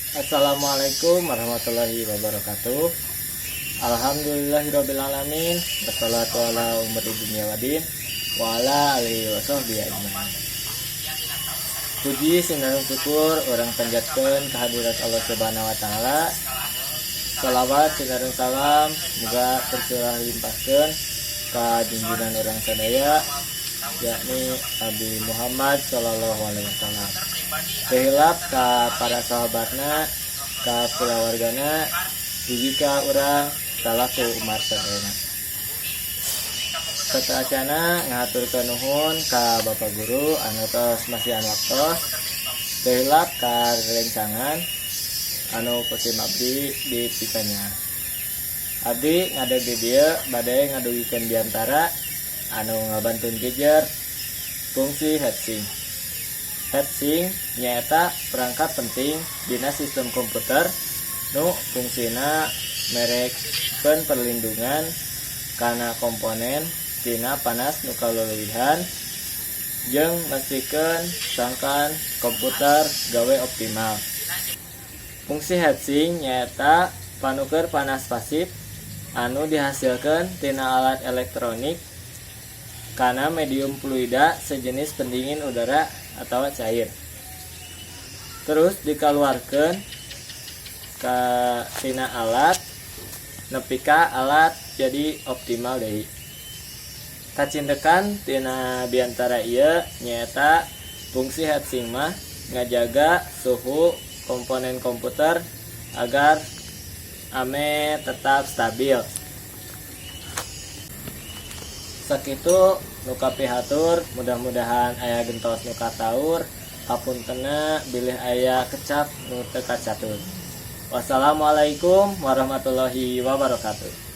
Assalamualaikum warahmatullahi wabarakatuh. Alhamdulillahirabbil alamin, wassalatu ala umuri dunya wadin wa ala alihi wa sahbihi ajmain. Puji sinareng syukur urang panjatkeun kehadirat Allah Subhanahu wa Taala. Salawat sinareng salam muga tercurah limpahkeun ka junjungan urang sadaya, yakni Nabi Muhammad sallallahu alaihi wasallam. Teu hilap ka para sahabatna, ka kulawargana, dugi ka urang salaku umat sadayana. Sateuacana ngahaturkeun nuhun ka Bapak Guru anu tos masihan waktos. Teu hilap ka rerencangan anu ku sim abdi dipikanyaah. Abdi ngadeg di dieu bade ngadugikeun biantara anu ngabantun jejer fungsi heatsink. Heatsink nyaeta perangkat penting dina sistem komputer nu fungsina merekeun perlindungan kana komponen tina panas nu kaleuwihan jeung mastikeun sangkan komputer gawe optimal. Fungsi heatsink nyaeta panuker panas pasif anu dihasilkeun tina alat elektronik kana medium fluida sejenis pendingin udara atawa cair. Terus dikaluarkeun ka tina alat nepi ka alat jadi optimal deui. Kacindekan tina biantara ieu nyaeta fungsi heatsink mah ngajaga suhu komponen komputer agar ameh tetap stabil. Sakitu nu kapihatur, mudah-mudahan aya gentos nu kataur. Hapuntenna bilih aya kecap nu teu kacatur. Wassalamualaikum warahmatullahi wabarakatuh.